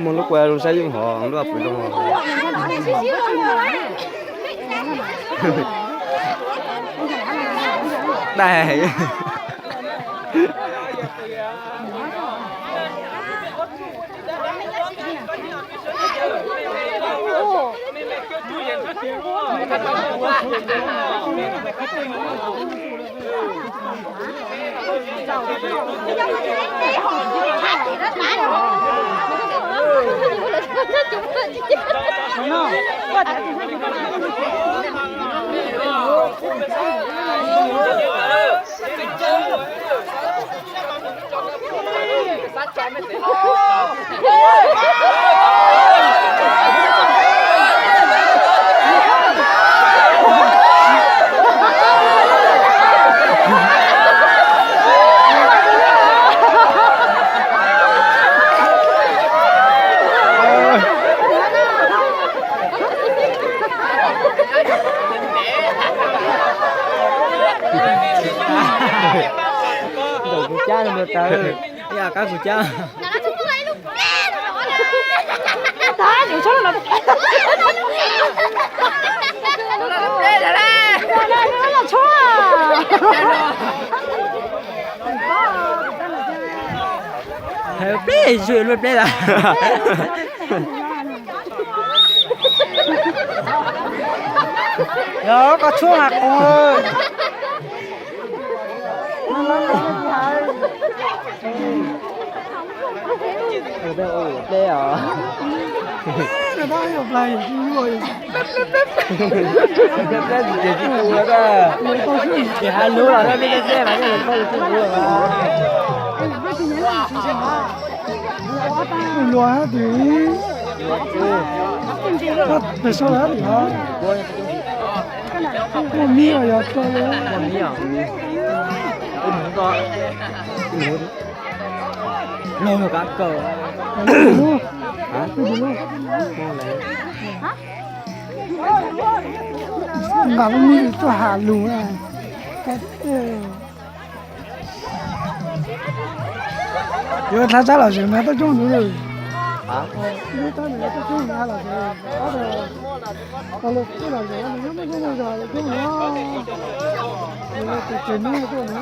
Muaj lub kua zoo saib yeej hov lub pw zoo. Dai. Ntaus kuv cab no npua taws, ib yam qab kuv cab. Pleb, tshuav luaj pleb lawm. Yog koj tshuab mas qus. Pleb os. Pleb ces tsis tu lawm. Ces hais lus los pleb pleb mas yeej lus koj lus tsis lus lawm. Luag hab tim, pem saud hab tim no. Muaj mib los yog rau. Los kav kawm. Nqa lub mib tuaj has lus. Yuav dlha tsab los zem mas tuaj coob ntawd. Yuav dlha tsab los zem, los los los zem, coob no. Ces neb tuaj no.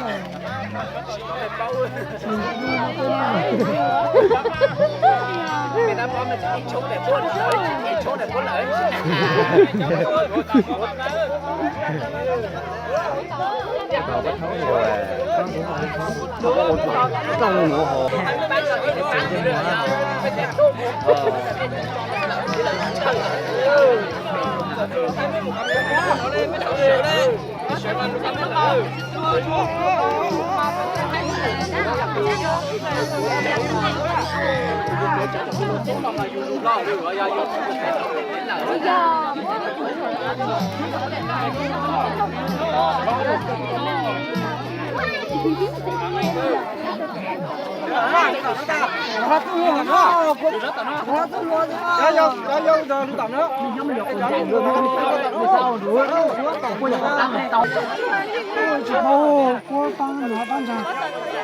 Tsis paub, kuv pab nrog pab ntsa,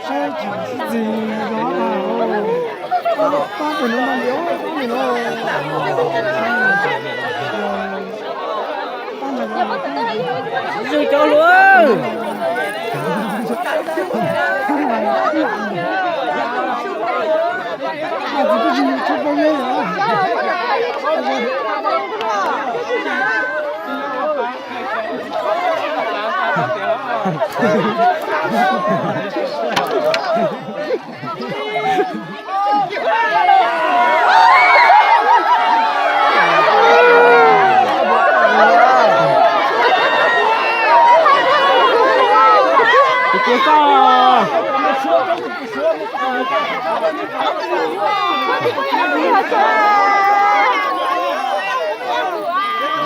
saib tsis txiv, pab tus no no, pab tus no. Zoo cov lus.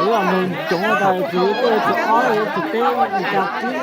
Lub nug coob tas txiv tej txiv ob txiv peb li cas tib.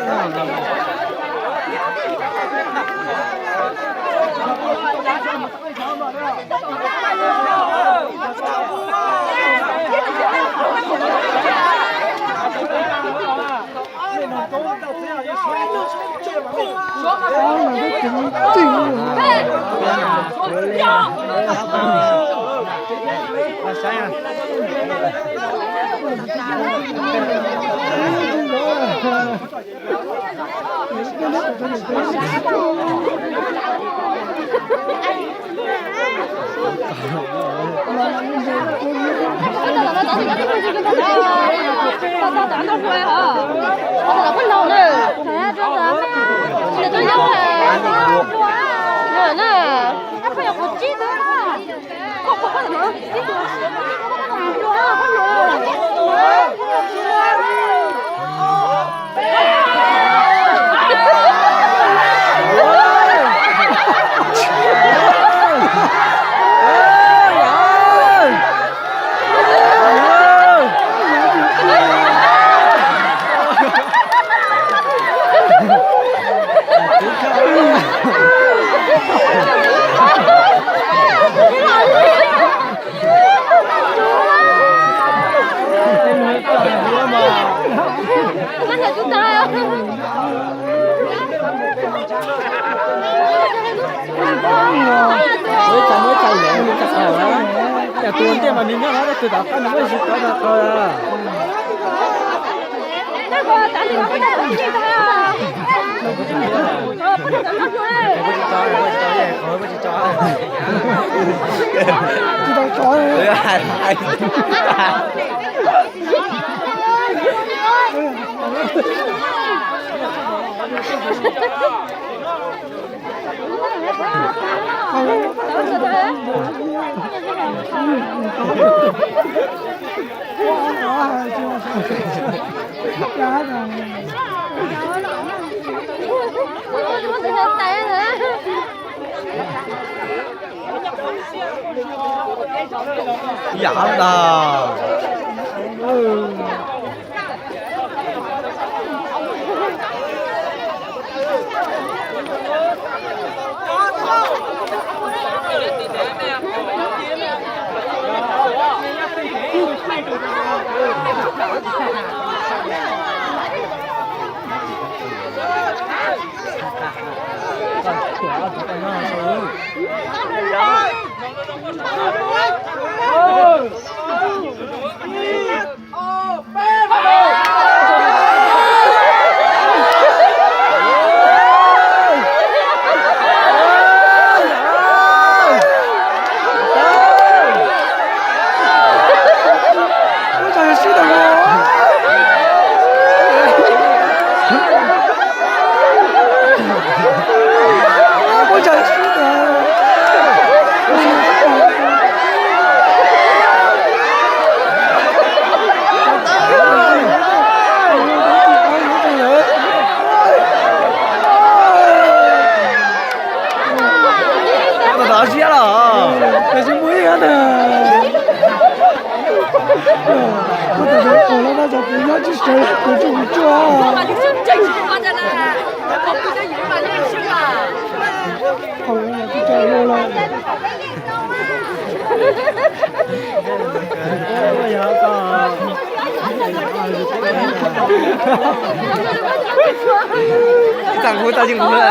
Ua ib txhais muab ib txhais lev ua ib txhais qhov, cas tus ua ntej mas nws nyob no tus tom qab nws muab ib txhais qhov qhov. Yam ntag. Tsis muaj ib yam ntag. Ua tas pom lawv tab tom nyob tsis sawv kuv tsuj kuv tsuaj. Ib txaj nkuj txaj yeej nkuj na.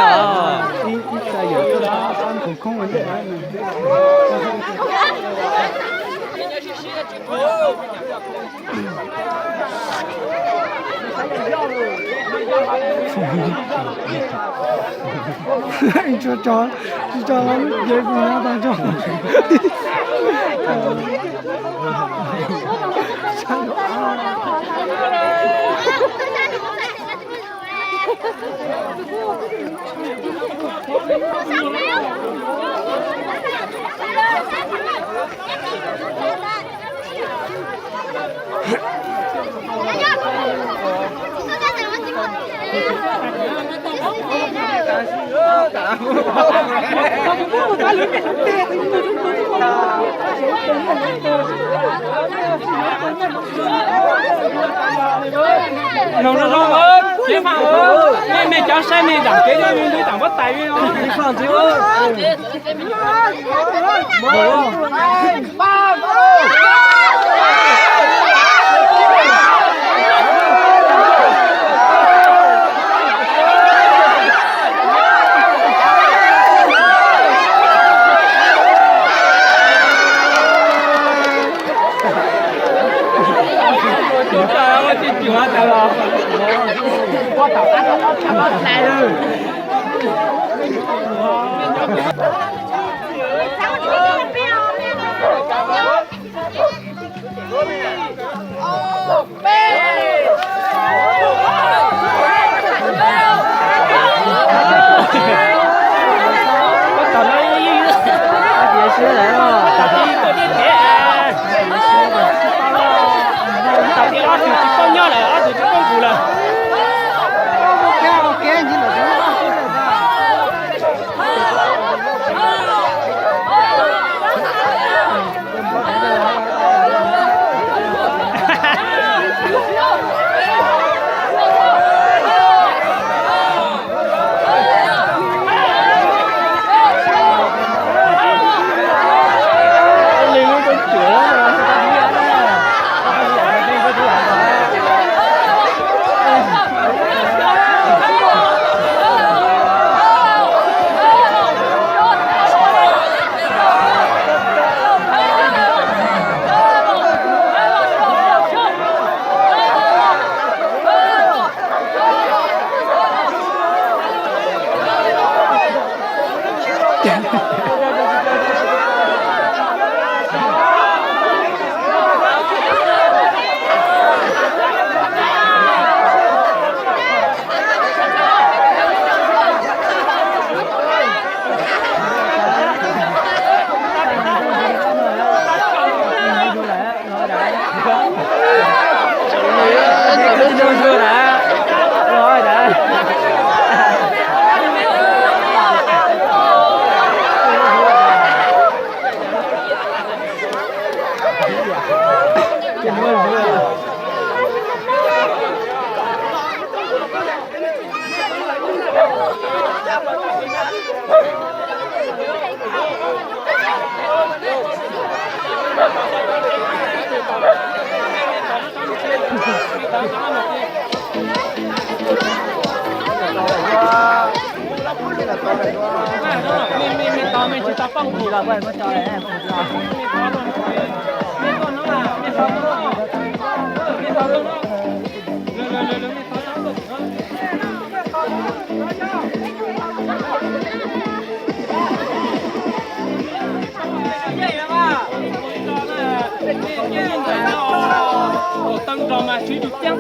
Tsis tso, tsis tso los lub cev kuv nyob tag tso. Noo zoo zoo, kev faj, nej cov saib nej zaam kev, nej zaam huab tais. Tam ib ob tug tsis paub nyob lawm, ob tug tsis paub nkaus lawm. Nyob koj poj kuv cov koj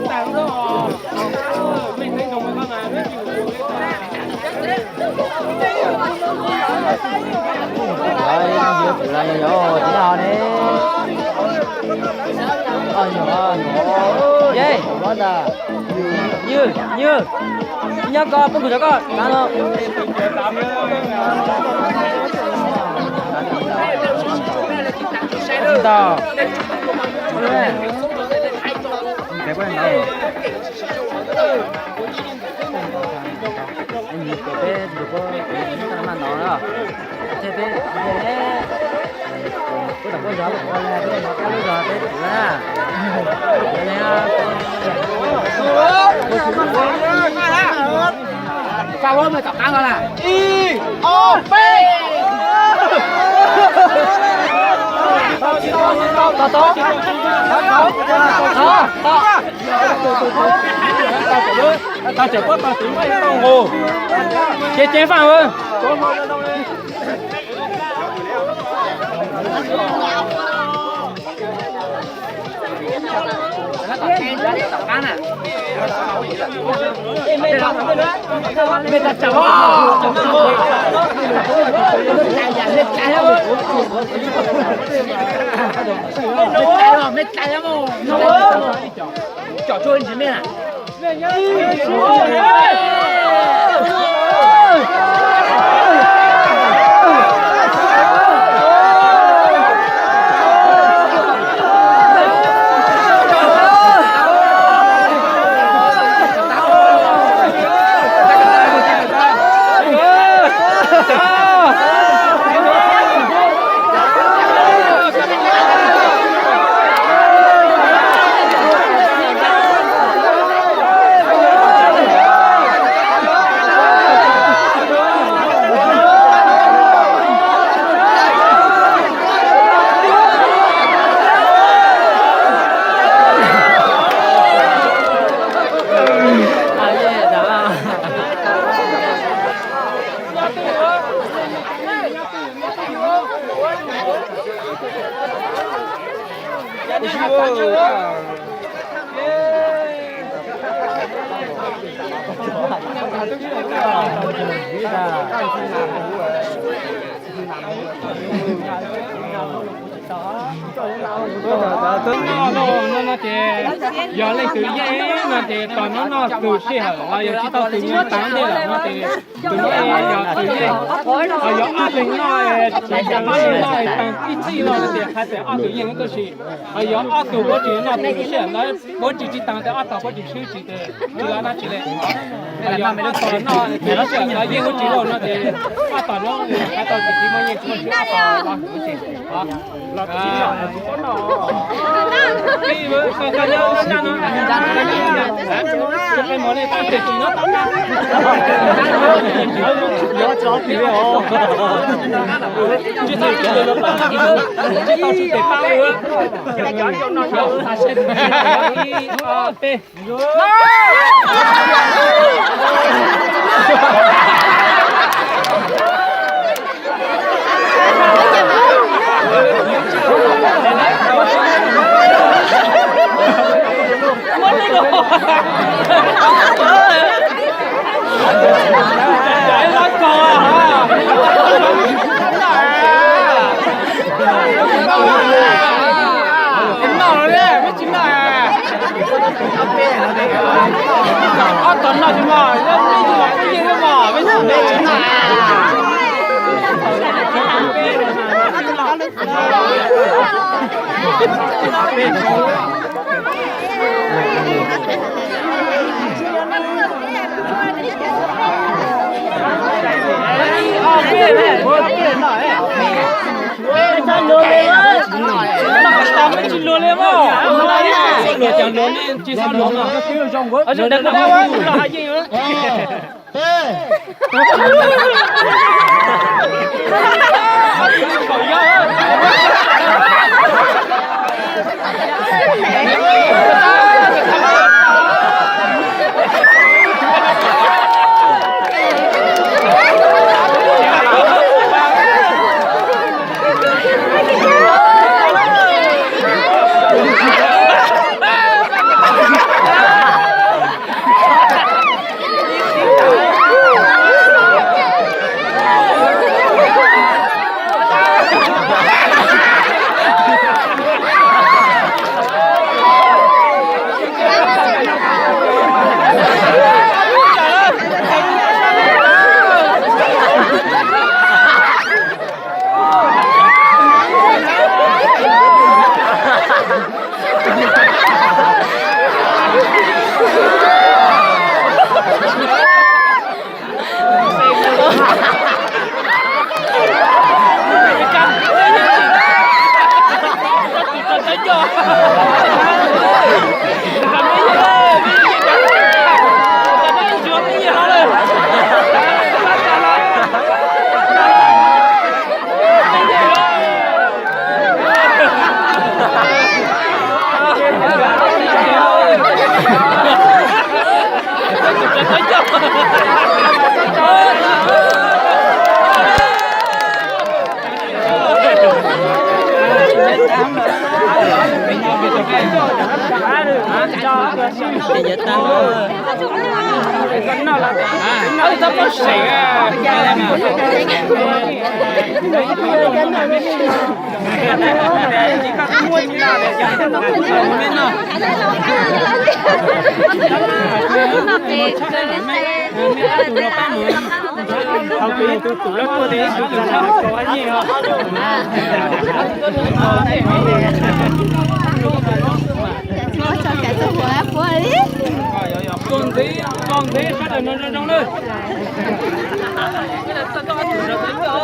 tav no. Ntau. Ib, ob, peb. Tau, tau. Tau, tau. Tau, tau. Ces ces faj. No ces yog leej twg yeej no ces tos noj noj tus sij hawm los yog tsis tau tus nyob tav ntej lawm no ces tus no yog tus yeej. Ho yog ob leeg noj, ob leeg noj tag ib txhij no ces hais tias ob tug yeej lub tuaj si. Ho yog ob tug puab tsis noj tus sij hawm no, puab tsis tsis tag ces ob tog puab tsis swb tsis tsis los dab tsi li. Ho yog ob tog noj tus sij hawm no yeej lub tsis lauj no ces ob tog no hais tau tsis tsis muaj yeej tsis muaj swb ob tog los hwm tsis.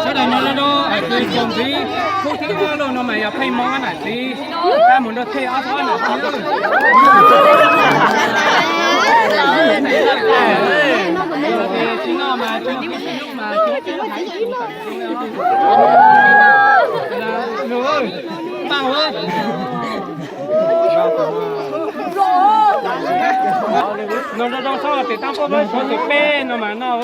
Sawv daws no zoo zoo, tus txog ntxiv khub thib ob los no mas yog pheej mob nam txiv, kab mus nrog thej ob tug nam txiv. Tsis noj mas tsis noj mas tsis noj. No zoo zoo, txhob tes taab pab, suav tes peb no mas noj.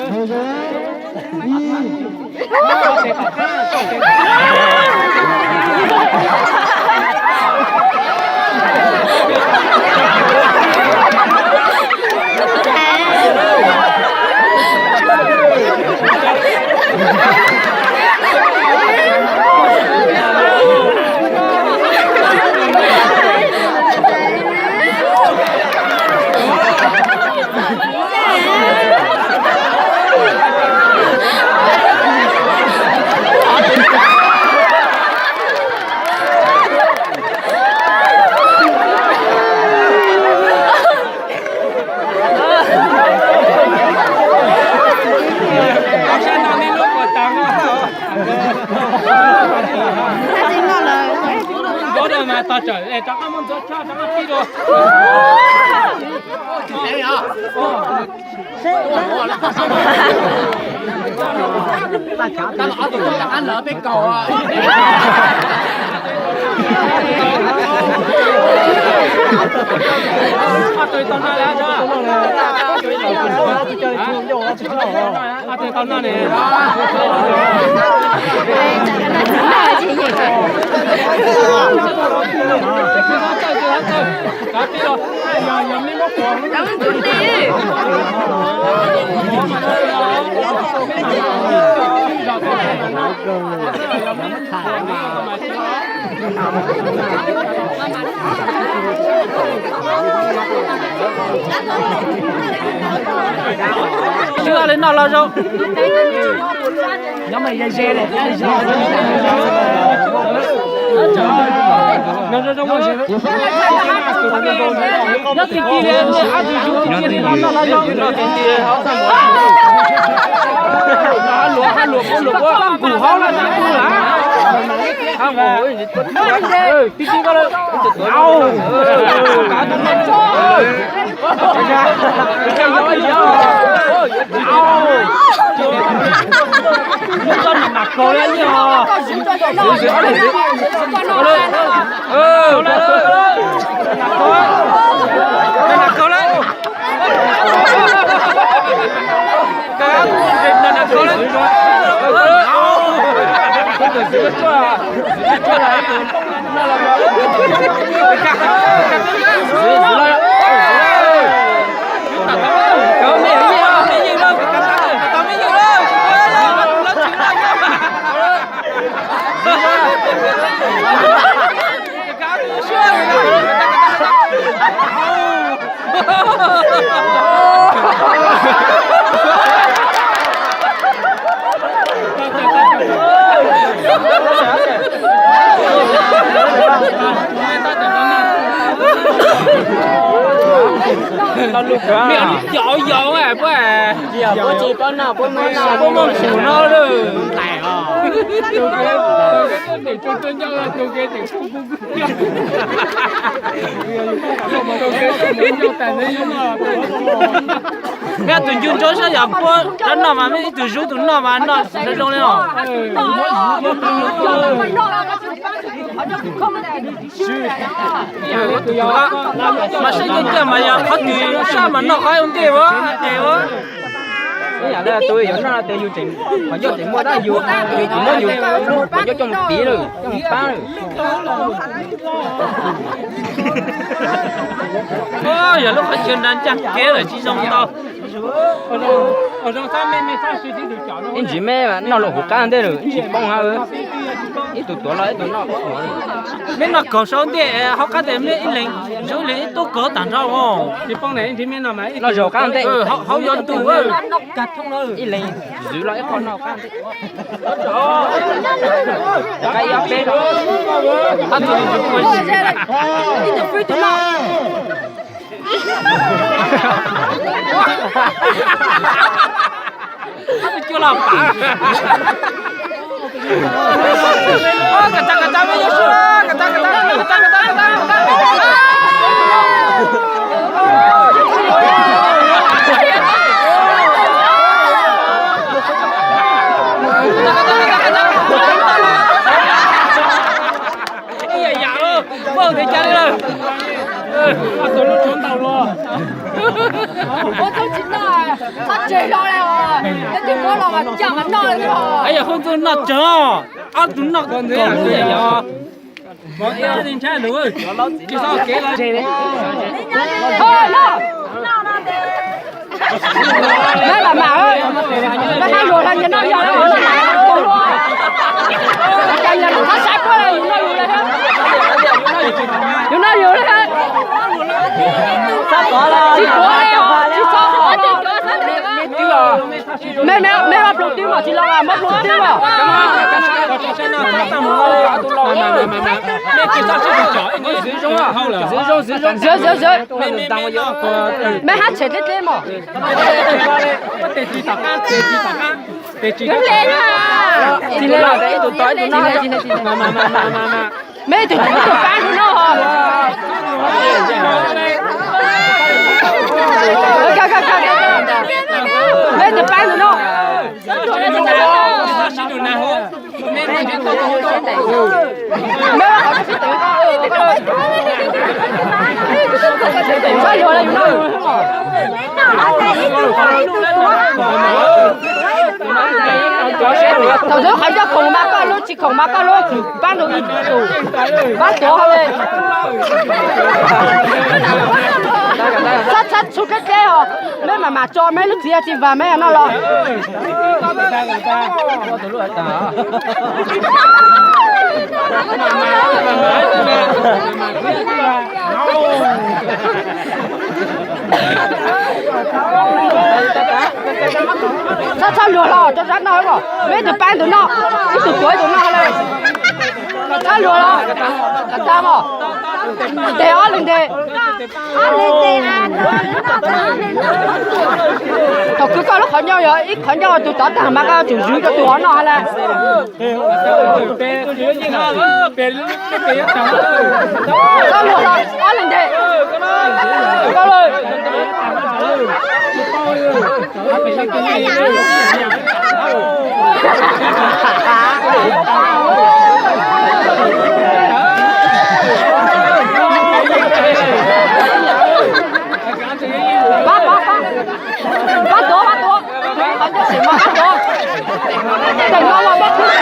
Mas tos tsawm es rov qab muab ntxuav tshaj rov qab pib dua. Ob tug tau na, ob tug tau na ne. Li no los zoo. Nyob tij ki li, ab tug yug tij ki li los noj los zoo. Hab luam, hab luam, hab luam, kuv haub los noj kuv lawm. Tij ki ko lawm. Yau yau puab, puab tsis paub noj, puab muab mus no lawm. Mej tus ncu ntsuab sab yog puab rov noj mas mej ib tug zub tus noj mas noj zoo zoo li os. Mas saib nyiaj kiag mas yog qhov twg sab mas noj qhov ua ntej ua ces ua. Ib yam li tus yuav noj tes yus tseem, qhov ncauj tseem muaj tab yus, yus tsis muab yus qhov ncauj coj mus tiv lawm, coj mus pab lawm. Yog lub qhov chaw nrad ncaj kev lawm tsis zoo tau. Ib ntsis mej noj lub hauv qab ntej lawm ib ntsis poob hab. Ib tug tuav los ib tug noj. Mej noj kaug saum ntej hauv qab tes mej ib leeg zub ib leeg ib tug kaug tag nrho. Noj zaum qab ntej, hauv yog tus ib leeg zwv los ib qho noj qab ntej. Rov qab ib ob peb, ob tug ib tug pua ib tug pw ib tug noj. Cua los pav. Kav tag, kav tag, mej yuav sua, kav tag, kav tag, kav tag, kav tag, kav tag. Ib yam yam lawm, muaj tes cas li lawm. Ua txooj tsis noj, qab tseg hlo li os. Yog tus muab los mas caj mas noj li os. Yog hu tus noj tsawg, ob tug noj kaus li yog. Neb lam mam, neb hab luag hla nyias noj yog, cas nyias lus qab saib puab yus noj yus li, yus noj yus li. Tsis puav li os, tsis txhob puav li. Mej, mej, mej muab plhu twb mas tsis los, muab plhu twb mas. Zwv, zwv, zwv. Mej hab tshem dleb dleb mog. Tsis le, tsis le. Meb tus, tus paab tus no. Meb tus paab tus no. Thaum twg qhov ncauj khoom mas koj lub, tsis khoom mas koj lub, paab lug ib tus, paab tuav hauv le. Txhob, txhob tshu keb dleb os, meb mam mam tso meb lub txiv tsis vam meb noj los. Txhob, txhob luag los rau sab no os, meb tus paab tus no, ib tug tuav ib tug no le. Txhob luag los, tag os, tes ob leeg tes. Thaum kws koj lub qhov ncauj yog ib qhov ncauj tus tod tag mas koj tsum zwv rau tus hov noj le. Txhob luag los ob leeg tes. Pab, pab, pab. Pab tuav, pab tuav. Qhov ncauj sim mas pab tuav. Teem no los pab tuav.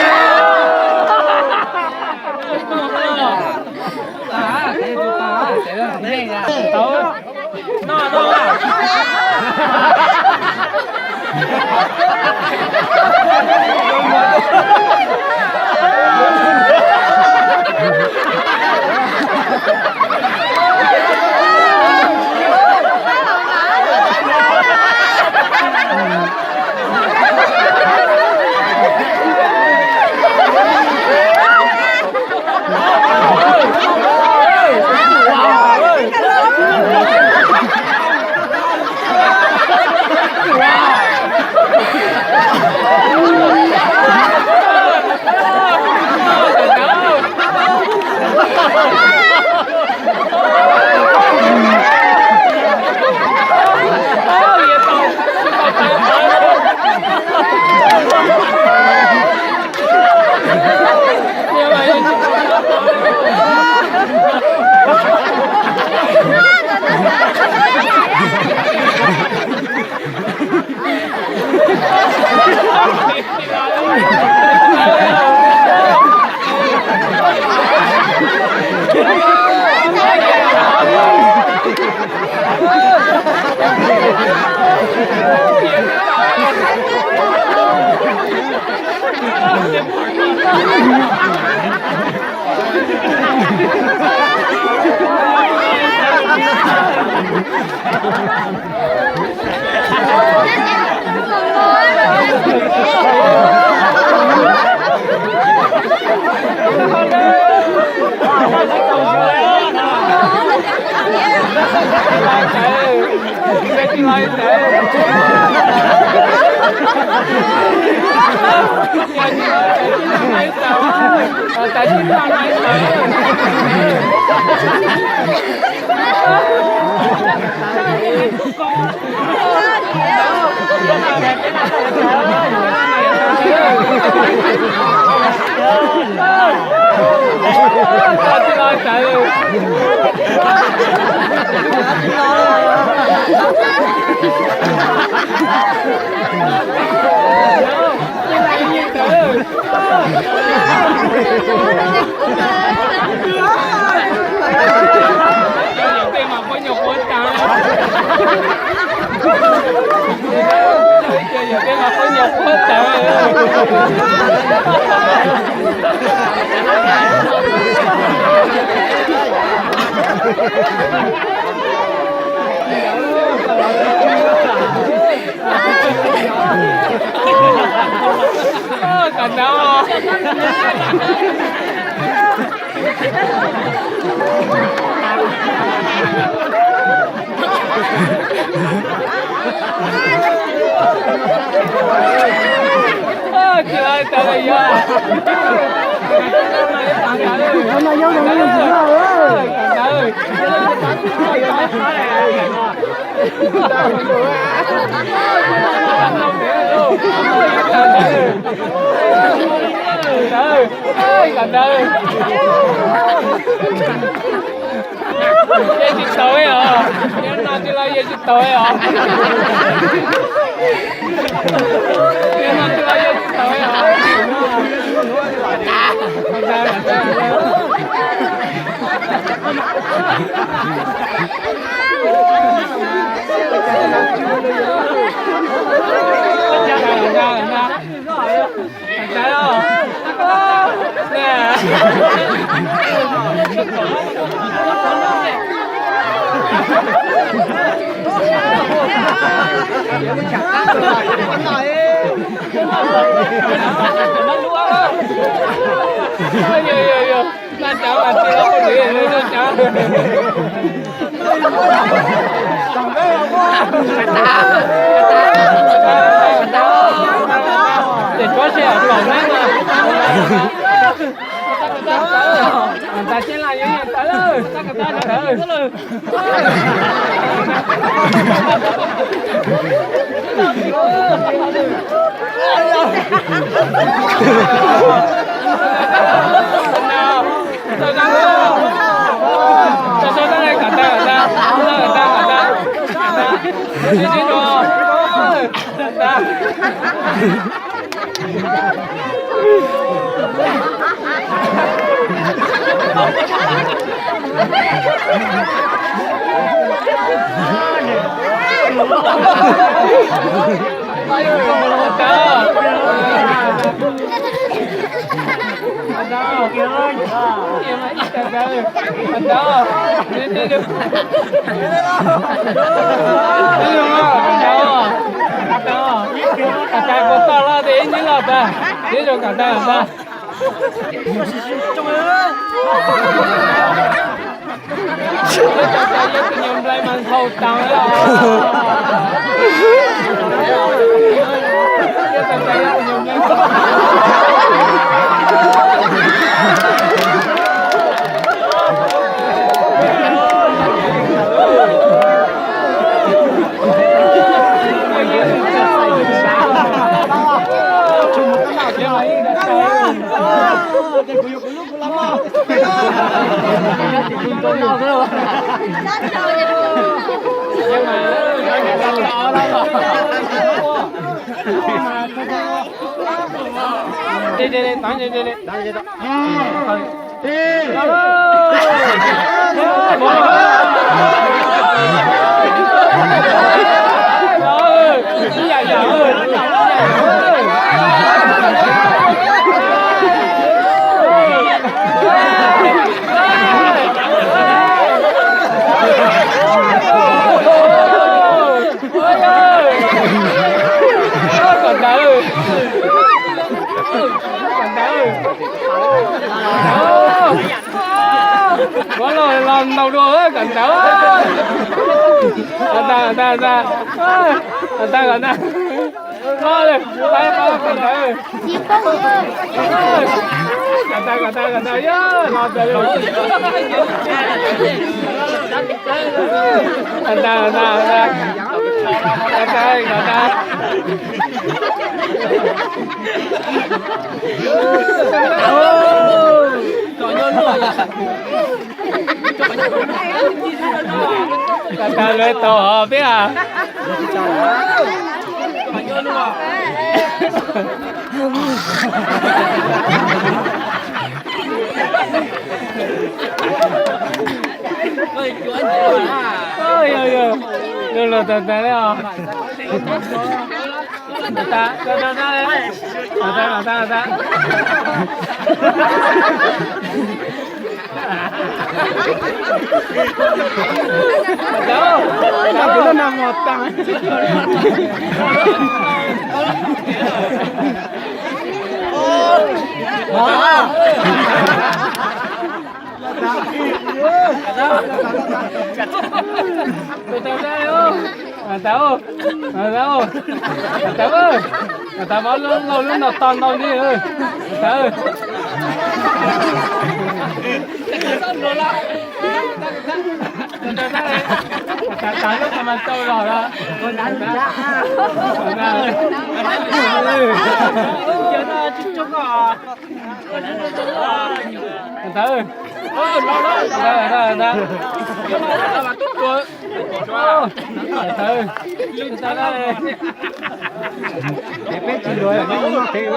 Yeej tsis tau os, yog no tsis los yeej tsis tau os. Yog no tsis los yeej tsis tau os. Muab los los ntaus dua kom ntawd. Kom tag, kom tag, kom tag. Kom tag, kom tag. Los li, pab pab kom ntawd. Kom tag, kom tag, kom tag, yog los tawm li. Kom tag, kom tag, kom tag. Kom tag, kom tag. Kom tag, lawv tau hov peb a. Yog, yog, los tag tag li os. Tag, tag, tag, tag. Tag, tag, tag, tag. Tag, tag, tag. Tau, tau, tau. Ntawd mas lub no tog ntau li. Ntawd, ntawd lub no mas tau los. Ntawd, ntawd, ntawd, ntawd. Peb tsis luag, peb tsis luag.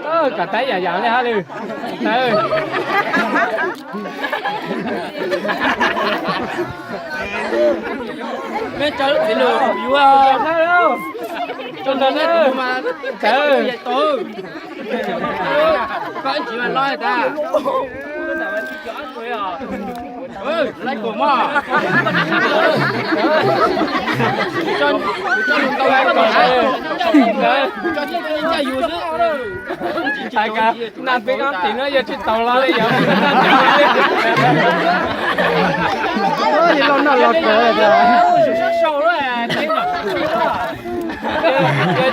Tawv, kom tawv yam yam li hab lwm. Tawv. Mej tso lub txiv lus yuav. Tawv. Koj ib ntsis mas loj tas. Laiv kuam mog. Tso lus ntau koj tau na. Tso thiab ncaj yus xwb. Hais koj naj peb koob tim no yog tsis tau los li yog. Yog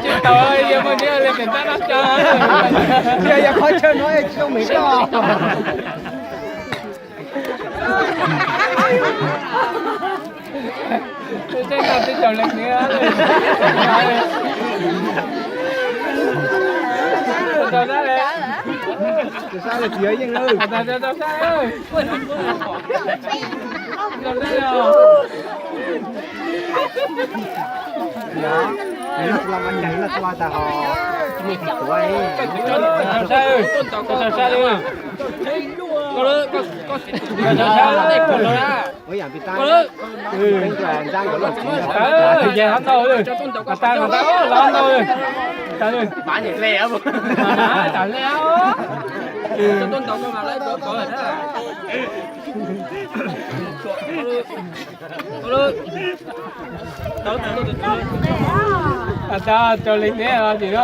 tsis tau yog muaj nyob li pem ntab noj cov. Yog yog qhov chaw no tsis tau me koj. Tseeb no twb tsaus leeg li. Tsaus sab li. Tsaus sab li. Tsaus sab li. Yog hab ntau, tas tas los ntau. Tau tsaus li neb os, tim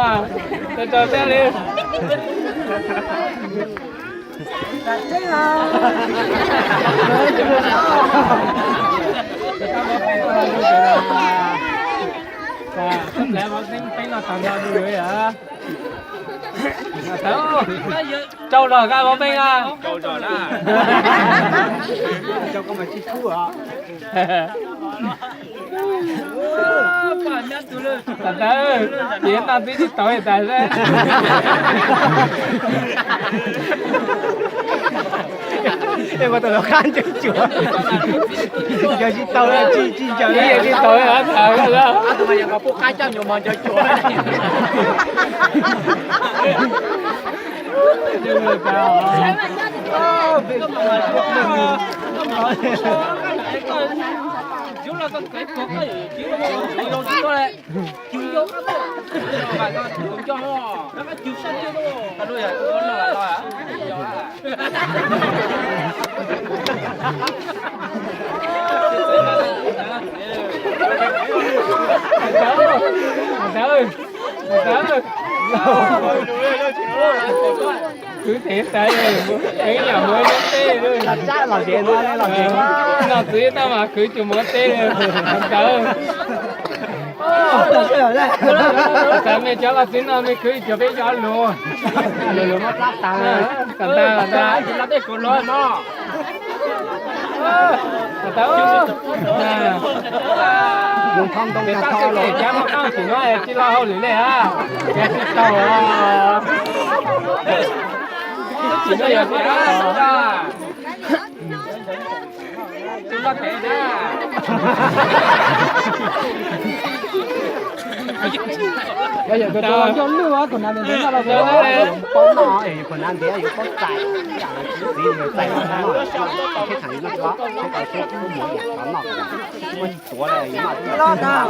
no tau tsaus teb li. Peb no tag nrho li yom. Rau zog koj los peb na. Tam tawd, ces noj twb tsis tau tas seb. Ua tau los qab ncaws cuam. Yog tsis tau tsis tsis ncaws, yog tsis tau tham lawm. Khwv thev tas, ev yam muaj nyob tej. Los txwv tab mas khwv tsis muaj tej. Ntawd, tas mej cov los txwv no mej khwv cov peb cov lus, lus lus muab plab tas. Kom tas, kom tas. Kom tas. Tes tab tej cov muaj qab tsis muaj tsis loj hauj lwm li hab. Yog tsis tau, tsis muaj yog tsis tau. Yog tus coj lwj, khuv nav ntawd noj los paub noj, khuv nav ntawd yuav paub txais, txiv txais noj, teb thaam yuav noj tso, teb tau seb muaj yam noj, muaj tuav li noj.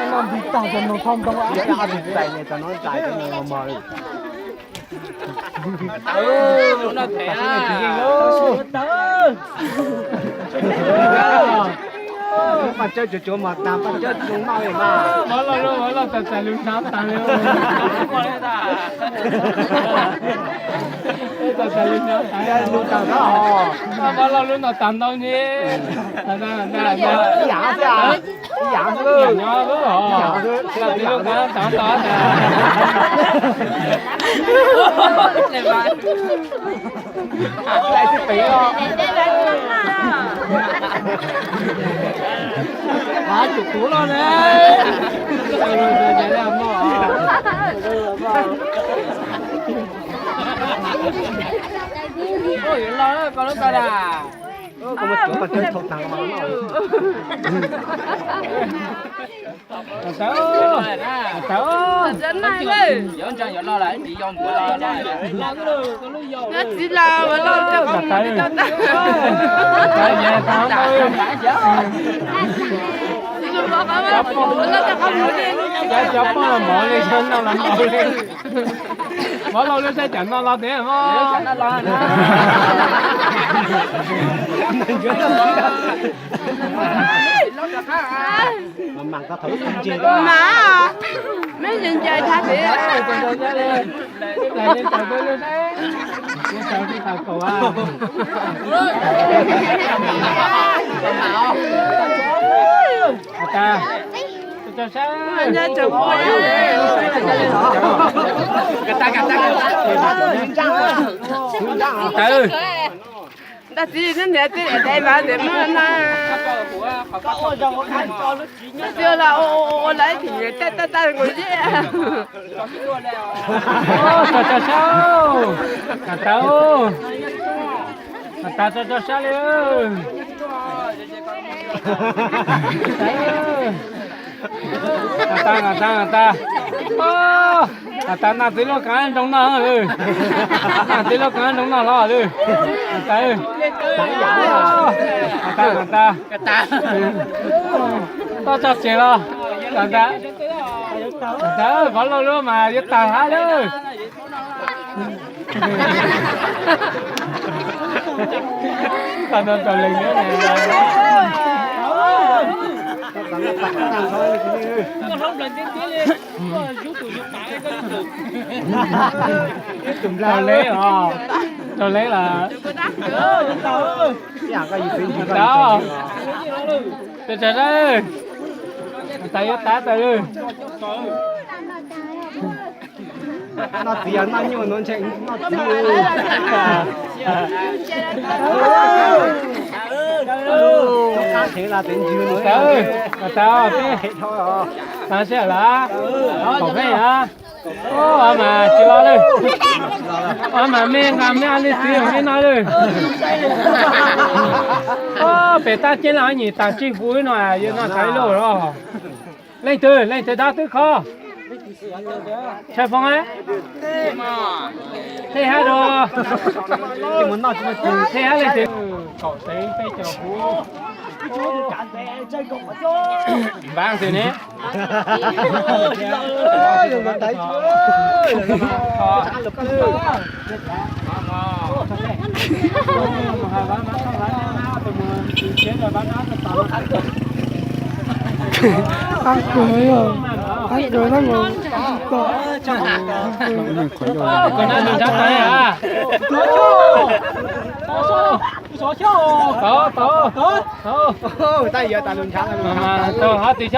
Noj nti tag cov noog thoj ntoo. Paj Tsawb tsuav tsuav mos tas, Paj Tsawb zoo noj li mas. Mov loj loj, mov loj tas tas lug nrhav tas li. Tas tas lug nrhav tas. Mov loj lub no tas ntau ne. Ib yam xwb, ib yam xwb. Ib yam xwb. Hav tsum kuv los ne. Los koj lub tau na. Tawv, tawv. Txiv los los. Cov poj los mov li, cov noj los mov li. Mov los lub saib cam no los tiag mog. Mas, meb ncaws ncaws thab pem. Tawv. Ntaj txiv neb niam tij dais vas ntawm mab na. Tij los ua lawv ib thim niam tej taj taj nkaus zeb. Tso tso sab, Kam Tawv, Kam Tawv tso tso sab li. Kam tas, Kam tas, Kam tas. Kam tas, Ntaj txiv lub kaav nroo noj lawm. Ntaj txiv lub kaav nroo noj hlo lawm. Kam tas, Kam tas, Kam tas. Toj tso tseg los. Kam tas, Kam tas, Vauv Lauj lub mas yuav tag hab lawm. Tag no rau leej thiab ne. Rau leej os, rau leej lawm. Tau, tau, tau, tau, yuav tag tag lawm. Noj txiv yog noj nyuj nuav ntshe noj txiv. Qab qhev los tev ntswg nuav. Tau, tau, tau, sib lawm. Kaum peb na. Mas tsis los lawm. Mas mej nqa mej li txiv mej noj lawm. Pem tab ceg los nyem tas tseg huv no yuav noj tau ib lub los. Leej twg, leej twg dab twb kho? Tshaj Foob a? Thej hab rua. Thej hab leej twg? Kaum tsev peb caug huv. Npaab twg ne? Qab kawg, qab kawg na. Tau, tau, tau. Tau, hab tsis xyob.